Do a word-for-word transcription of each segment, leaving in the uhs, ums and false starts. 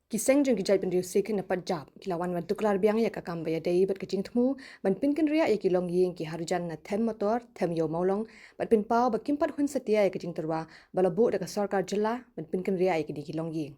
Ki seng jong ki jaitbynriew Sikh na Punjab ki la wan ban tuklar biang ïa ka kam ba ïadei bad ka jingthmu ban pynkynriah ïa ki longïing ki Harijan na Them Mator, Them Ïew Mawlong, bad pynpaw ba kim pat hun satia ïa ka jingtyrwa ba la buh da ka sorkar jylla ban pynkynriah ïa kine ki longïing.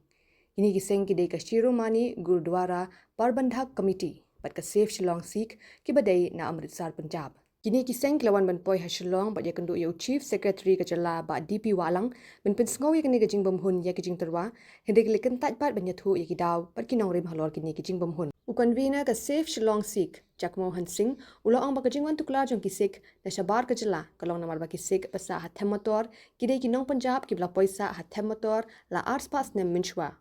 Kine ki seng ki dei ka Shiromani Gurdwara Parbandhak Committee bad ka Save Shillong Sikh, kiba dei na Amritsar, Punjab. Kine ki seng ki la wan ban poi ha Shillong bad ïakynduh ïa u Chief Secretary ka jylla, Bah D P Wahlang, ban pynsngew ïa kane ka jingbymhun ïa ka jingtyrwa, hynrei ki la kyntait pat ban ïathuh ïa ki daw bad ki nongrim halor kine ki jingbymhun. U convener ka Save Shillong Sikh, Jagmohan Singh, u la ong ba ka jingwan tuklar jong ki Sikh na shabar ka jylla ka long namar ba ki Sikh ba sah ha Them Mator ki dei ki nong Punjab kiba la poi sah ha Them Mator la arspah snem mynshuwa.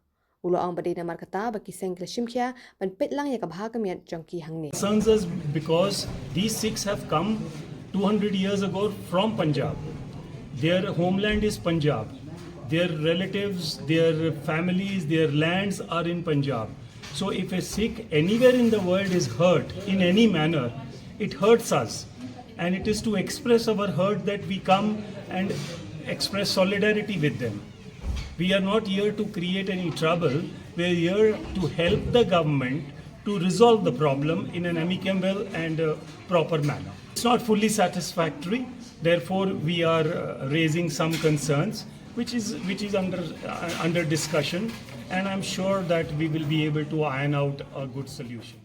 U la ong ba dei namar kata ba ki seng ki la shim khia ban peit lang ïa ka bha ka miat jong ki hangne. Concerns us because these Sikhs have come two hundred years ago from Punjab. Their homeland is Punjab. Their relatives, their families, their lands are in Punjab. So if a Sikh anywhere in the world is hurt in any manner, it hurts us. And it is to express our hurt that we come and express solidarity with them. We are not here to create any trouble. We are here to help the government to resolve the problem in an amicable and uh, proper manner. It's not fully satisfactory. Therefore, we are uh, raising some concerns, which is, which is under, uh, under discussion, and I'm sure that we will be able to iron out a good solution.